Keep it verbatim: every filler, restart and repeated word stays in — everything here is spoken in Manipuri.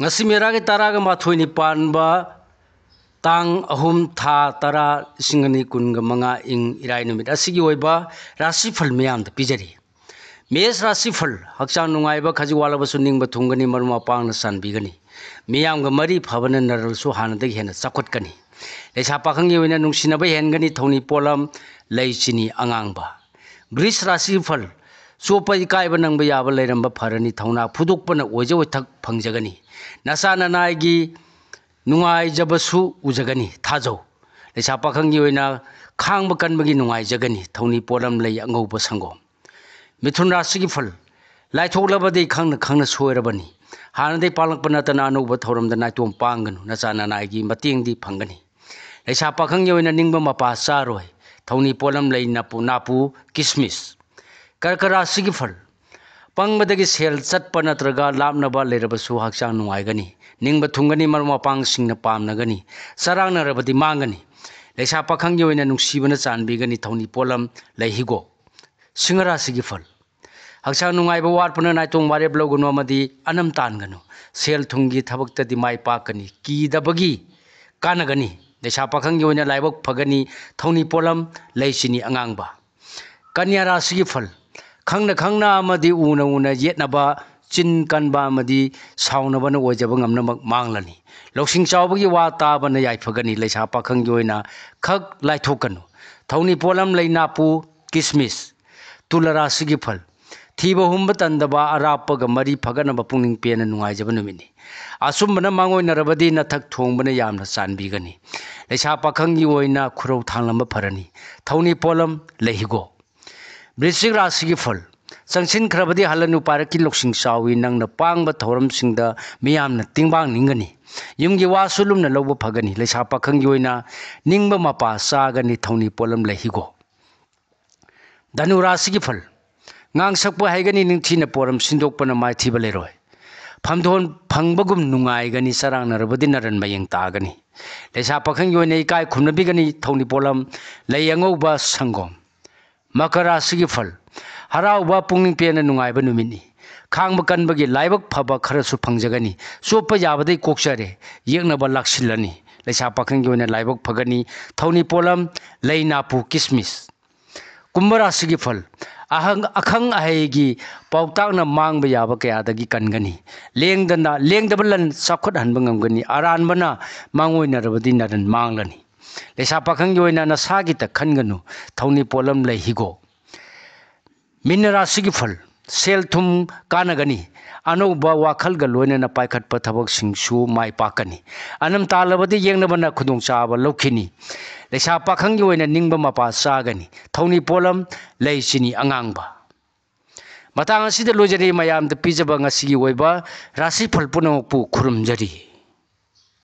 ꯉꯁꯤ ꯃꯦꯔꯥꯒꯤ ꯇꯔꯥꯒ ꯃꯥꯊꯣꯏꯅꯤ ꯄꯥꯟꯕ, ꯇꯥꯡ ꯑꯍꯨꯝ, ꯊꯥ ꯇꯔꯥ, ꯂꯤꯁꯤꯡ ꯑꯅꯤ ꯀꯨꯟꯒ ꯃꯉꯥ, ꯏꯪ ꯏꯔꯥꯏ ꯅꯨꯃꯤꯠ ꯑꯁꯤꯒꯤ ꯑꯣꯏꯕ ꯔꯥꯁꯤꯐꯜ ꯃꯤꯌꯥꯝꯗ ꯄꯤꯖꯔꯤ꯫ ꯃꯦꯁ ꯔꯥꯁꯤꯐꯜ: ꯍꯛꯆꯥꯡ ꯅꯨꯡꯉꯥꯏꯕ, ꯈꯖꯤꯛ ꯋꯥꯠꯂꯕꯁꯨ ꯅꯤꯡꯕ ꯊꯨꯡꯒꯅꯤ, ꯃꯔꯨꯞ ꯃꯄꯥꯡꯅ ꯆꯥꯟꯕꯤꯒꯅꯤ꯫ ꯃꯤꯌꯥꯝꯒ ꯃꯔꯤ ꯐꯕꯅ ꯅꯔꯜꯁꯨ ꯍꯥꯟꯅꯗꯒꯤ ꯍꯦꯟꯅ ꯆꯥꯎꯈꯠꯀꯅꯤ꯫ ꯂꯩꯁꯥ ꯄꯥꯈꯪꯒꯤ ꯑꯣꯏꯅ ꯅꯨꯡꯁꯤꯅꯕ ꯍꯦꯟꯒꯅꯤ, ꯊꯧꯅꯤ ꯄꯣꯠꯂꯝ ꯂꯩ ꯆꯤꯅꯤ ꯑꯉꯥꯡꯕ꯫ ꯒ꯭ꯔꯤꯁ ꯔꯥꯁꯤꯐꯜ: ꯆꯣꯞꯄ ꯏꯀꯥꯏꯕ ꯅꯪꯕ ꯌꯥꯕ ꯂꯩꯔꯝꯕ ꯐꯔꯅꯤ, ꯊꯧꯅꯥ ꯐꯨꯗꯣꯛꯄꯅ ꯑꯣꯏꯖ ꯑꯣꯏꯊꯛ ꯐꯪꯖꯒꯅꯤ꯫ ꯅꯆꯥ ꯅꯅꯥꯏꯒꯤ ꯅꯨꯡꯉꯥꯏꯖꯕꯁꯨ ꯎꯖꯒꯅꯤ, ꯊꯥꯖꯧ꯫ ꯂꯩꯁꯥ ꯄꯥꯈꯪꯒꯤ ꯑꯣꯏꯅ ꯈꯥꯡꯕ ꯀꯟꯕꯒꯤ ꯅꯨꯡꯉꯥꯏꯖꯒꯅꯤ, ꯊꯧꯅꯤ ꯄꯣꯠꯂꯝ ꯂꯩ ꯑꯉꯧꯕ ꯁꯪꯒꯣꯝ꯫ ꯃꯤꯊꯨꯟ ꯔꯥꯁꯤꯒꯤ ꯐꯜ: ꯂꯥꯏꯊꯣꯛꯂꯕꯗꯤ ꯈꯪꯅ ꯈꯪꯅ ꯁꯣꯏꯔꯕꯅꯤ꯫ ꯍꯥꯟꯅꯗꯩ ꯄꯥꯡꯂꯛꯄ ꯅꯠꯇꯅ ꯑꯅꯧꯕ ꯊꯧꯔꯝꯗ ꯅꯥꯏꯇꯣꯝ ꯄꯥꯡꯒꯅꯨ, ꯅꯆꯥ ꯅꯅꯥꯏꯒꯤ ꯃꯇꯦꯡꯗꯤ ꯐꯪꯒꯅꯤ꯫ ꯂꯩꯁꯥ ꯄꯥꯈꯪꯒꯤ ꯑꯣꯏꯅ ꯅꯤꯡꯕ ꯃꯄꯥ ꯆꯥꯔꯣꯏ, ꯊꯧꯅꯤ ꯄꯣꯠꯂꯝ ꯂꯩ ꯅꯥꯄꯨ, ꯅꯥꯄꯨ ꯀꯤꯁꯃꯤꯁ꯫ ꯀꯔꯀ ꯔꯥꯁꯤꯒꯤ ꯐꯜ: ꯄꯪꯕꯗꯒꯤ ꯁꯦꯜ ꯆꯠꯄ ꯅꯠꯇ꯭ꯔꯒ ꯂꯥꯞꯅꯕ ꯂꯩꯔꯕꯁꯨ ꯍꯛꯆꯥꯡ ꯅꯨꯡꯉꯥꯏꯒꯅꯤ, ꯅꯤꯡꯕ ꯊꯨꯡꯒꯅꯤ, ꯃꯔꯨꯞ ꯃꯄꯥꯡꯁꯤꯡꯅ ꯄꯥꯝꯅꯒꯅꯤ, ꯆꯔꯥꯡꯅꯔꯕꯗꯤ ꯃꯥꯡꯒꯅꯤ꯫ ꯂꯩꯁꯥ ꯄꯥꯈꯪꯒꯤ ꯑꯣꯏꯅ ꯅꯨꯡꯁꯤꯕꯅ ꯆꯥꯟꯕꯤꯒꯅꯤ, ꯊꯧꯅꯤ ꯄꯣꯠꯂꯝ ꯂꯩ ꯍꯤꯒꯣꯛ꯫ ꯁꯤꯡꯍ ꯔꯥꯁꯤꯒꯤ ꯐꯜ: ꯍꯛꯆꯥꯡ ꯅꯨꯡꯉꯥꯏꯕ ꯋꯥꯠꯄꯅ ꯅꯥꯏꯇꯣꯝ ꯋꯥꯔꯦꯞ ꯂꯧꯒꯅꯨ ꯑꯃꯗꯤ ꯑꯅꯝ ꯇꯥꯟꯒꯅꯨ꯫ ꯁꯦꯜ ꯊꯨꯝꯒꯤ ꯊꯕꯛꯇꯗꯤ ꯃꯥꯏ ꯄꯥꯛꯀꯅꯤ, ꯀꯤꯗꯕꯒꯤ ꯀꯥꯟꯅꯒꯅꯤ꯫ ꯂꯩꯁꯥ ꯄꯥꯈꯪꯒꯤ ꯑꯣꯏꯅ ꯂꯥꯏꯕꯛ ꯐꯒꯅꯤ, ꯊꯧꯅꯤ ꯄꯣꯠꯂꯝ ꯂꯩ ꯆꯤꯅꯤ ꯑꯉꯥꯡꯕ꯫ ꯀꯟꯌꯥ ꯔꯥꯁꯤꯒꯤ ꯐꯜ: ꯈꯪꯅ ꯈꯪꯅ ꯑꯃꯗꯤ ꯎꯅ ꯎꯅ ꯌꯦꯠꯅꯕ, ꯆꯤꯟ ꯀꯟꯕ ꯑꯃꯗꯤ ꯁꯥꯎꯅꯕꯅ ꯑꯣꯏꯖꯕ ꯉꯝꯅꯃꯛ ꯃꯥꯡꯂꯅꯤ꯫ ꯂꯧꯁꯤꯡ ꯆꯥꯎꯕꯒꯤ ꯋꯥ ꯇꯥꯕꯅ ꯌꯥꯏꯐꯒꯅꯤ꯫ ꯂꯩꯁꯥ ꯄꯥꯈꯪꯒꯤ ꯑꯣꯏꯅ ꯈꯛ ꯂꯥꯏꯊꯣꯛꯀꯅꯨ꯫ ꯊꯧꯅꯤ ꯄꯣꯠꯂꯝ ꯂꯩ ꯅꯥꯄꯨ ꯀꯤꯁꯃꯤꯁ꯫ ꯇꯨꯂ ꯔꯥꯁꯤꯒꯤ ꯐꯜ: ꯊꯤꯕ ꯍꯨꯝꯕ ꯇꯟꯗꯕ, ꯑꯔꯥꯞꯄꯒ ꯃꯔꯤ ꯐꯒꯠꯅꯕ ꯄꯨꯛꯅꯤꯡ ꯄꯦꯟꯅ ꯅꯨꯡꯉꯥꯏꯖꯕ ꯅꯨꯃꯤꯠꯅꯤ꯫ ꯑꯆꯨꯝꯕꯅ ꯃꯥꯡꯑꯣꯏꯅꯔꯕꯗꯤ ꯅꯊꯛ ꯊꯣꯡꯕꯅ ꯌꯥꯝꯅ ꯆꯥꯟꯕꯤꯒꯅꯤ꯫ ꯂꯩꯁꯥ ꯄꯥꯈꯪꯒꯤ ꯑꯣꯏꯅ ꯈꯨꯔꯧ ꯊꯥꯡꯂꯝꯕ ꯐꯔꯅꯤ꯫ ꯊꯧꯅꯤ ꯄꯣꯠꯂꯝ ꯂꯩ ꯍꯤꯒꯣꯛ꯫ ꯕ꯭ꯔꯤꯁꯤꯛ ꯔꯥꯁꯤꯒꯤ ꯐꯜ: ꯆꯪꯁꯤꯟꯈ꯭ꯔꯕꯗꯤ ꯍꯜꯂꯅꯨ, ꯄꯥꯏꯔꯛꯀꯤ ꯂꯧꯁꯤꯡ ꯆꯥꯎꯏ꯫ ꯅꯪꯅ ꯄꯥꯡꯕ ꯊꯧꯔꯝꯁꯤꯡꯗ ꯃꯤꯌꯥꯝꯅ ꯇꯤꯡꯕꯥꯡ ꯅꯤꯡꯒꯅꯤ꯫ ꯌꯨꯝꯒꯤ ꯋꯥꯁꯨ ꯂꯨꯝꯅ ꯂꯧꯕ ꯐꯒꯅꯤ꯫ ꯂꯩꯁꯥ ꯄꯥꯈꯪꯒꯤ ꯑꯣꯏꯅ ꯅꯤꯡꯕ ꯃꯄꯥ ꯆꯥꯒꯅꯤ, ꯊꯧꯅꯤ ꯄꯣꯠꯂꯝ ꯂꯩ ꯍꯤꯒꯣꯛ꯫ ꯙꯅꯨ ꯔꯥꯁꯤꯒꯤ ꯐꯜ: ꯉꯥꯡ ꯁꯛꯄ ꯍꯩꯒꯅꯤ, ꯅꯤꯡꯊꯤꯅ ꯄꯣꯔꯝ ꯁꯤꯟꯗꯣꯛꯄꯅ ꯃꯥꯏꯊꯤꯕ ꯂꯩꯔꯣꯏ꯫ ꯐꯝꯗꯣꯟ ꯐꯪꯕꯒꯨꯝ ꯅꯨꯡꯉꯥꯏꯒꯅꯤ, ꯆꯔꯥꯡꯅꯔꯕꯗꯤ ꯅꯔꯟ ꯃꯌꯦꯡ ꯇꯥꯒꯅꯤ꯫ ꯂꯩꯁꯥ ꯄꯥꯈꯪꯒꯤ ꯑꯣꯏꯅ ꯏꯀꯥꯏ ꯈꯨꯝꯅꯕꯤꯒꯅꯤ, ꯊꯧꯅꯤ ꯄꯣꯠꯂꯝ ꯂꯩ ꯑꯉꯧꯕ ꯁꯪꯒꯣꯝ꯫ ꯃꯀꯔ ꯔꯥꯁꯤꯒꯤ ꯐꯜ: ꯍꯔꯥꯎꯕ, ꯄꯨꯛꯅꯤꯡ ꯄꯦꯟꯅ ꯅꯨꯡꯉꯥꯏꯕ ꯅꯨꯃꯤꯠꯅꯤ꯫ ꯈꯥꯡꯕ ꯀꯟꯕꯒꯤ ꯂꯥꯏꯕꯛ ꯐꯕ ꯈꯔꯁꯨ ꯐꯪꯖꯒꯅꯤ꯫ ꯆꯣꯞꯄ ꯌꯥꯕꯗꯩ ꯀꯣꯛꯆꯔꯦ, ꯌꯦꯛꯅꯕ ꯂꯥꯛꯁꯤꯜꯂꯅꯤ꯫ ꯂꯩꯁꯥ ꯄꯥꯈꯪꯒꯤ ꯑꯣꯏꯅ ꯂꯥꯏꯕꯛ ꯐꯒꯅꯤ꯫ ꯊꯧꯅꯤ ꯄꯣꯠꯂꯝ, ꯂꯩ ꯅꯥꯄꯨ ꯀꯤꯁꯃꯤꯁ꯫ ꯀꯨꯝꯚ ꯔꯥꯁꯤꯒꯤ ꯐꯜ, ꯑꯍꯪ-, ꯑꯈꯪ ꯑꯍꯩꯒꯤ ꯄꯥꯎꯇꯥꯛꯅ ꯃꯥꯡꯕ ꯌꯥꯕ ꯀꯌꯥꯗꯒꯤ ꯀꯟꯒꯅꯤ꯫ ꯂꯦꯡꯗꯅ, ꯂꯦꯡꯗꯕ ꯂꯟ ꯆꯥꯎꯈꯠꯍꯟꯕ ꯉꯝꯒꯅꯤ꯫ ꯑꯔꯥꯟꯕꯅ ꯃꯥꯡꯑꯣꯏꯅꯔꯕꯗꯤ ꯅꯔꯟ ꯃꯥꯡꯂꯅꯤ꯫ ꯂꯩꯁꯥ ꯄꯥꯈꯪꯒꯤ ꯑꯣꯏꯅ ꯅꯁꯥꯒꯤꯇ ꯈꯟꯒꯅꯨ꯫ ꯊꯧꯅꯤ ꯄꯣꯠꯂꯝ ꯂꯩ ꯍꯤꯒꯣꯛ꯫ ꯃꯤꯅ ꯔꯥꯁꯤꯒꯤ ꯐꯜ, ꯁꯦꯜ ꯊꯨꯝ ꯀꯥꯟꯅꯒꯅꯤ꯫ ꯑꯅꯧꯕ ꯋꯥꯈꯜꯒ ꯂꯣꯏꯅꯅ ꯄꯥꯏꯈꯠꯄ ꯊꯕꯛꯁꯤꯡꯁꯨ ꯃꯥꯏ ꯄꯥꯛꯀꯅꯤ꯫ ꯑꯅꯝ ꯇꯥꯜꯂꯕꯗꯤ ꯌꯦꯡꯅꯕꯅ ꯈꯨꯗꯣꯡꯆꯥꯕ ꯂꯧꯈꯤꯅꯤ꯫ ꯂꯩꯁꯥ ꯄꯥꯈꯪꯒꯤ ꯑꯣꯏꯅ ꯅꯤꯡꯕ ꯃꯄꯥ ꯆꯥꯒꯅꯤ꯫ ꯊꯧꯅꯤ ꯄꯣꯠꯂꯝ, ꯂꯩ ꯆꯤꯅꯤ ꯑꯉꯥꯡꯕ꯫ ꯃꯇꯥꯡ ꯑꯁꯤꯗ ꯂꯣꯏꯖꯔꯤ꯫ ꯃꯌꯥꯝꯗ ꯄꯤꯖꯕ ꯉꯁꯤꯒꯤ ꯑꯣꯏꯕ ꯔꯥꯁꯤꯐꯜ ꯄꯨꯝꯅꯃꯛꯄꯨ ꯈꯨꯔꯨꯝꯖꯔꯤ꯫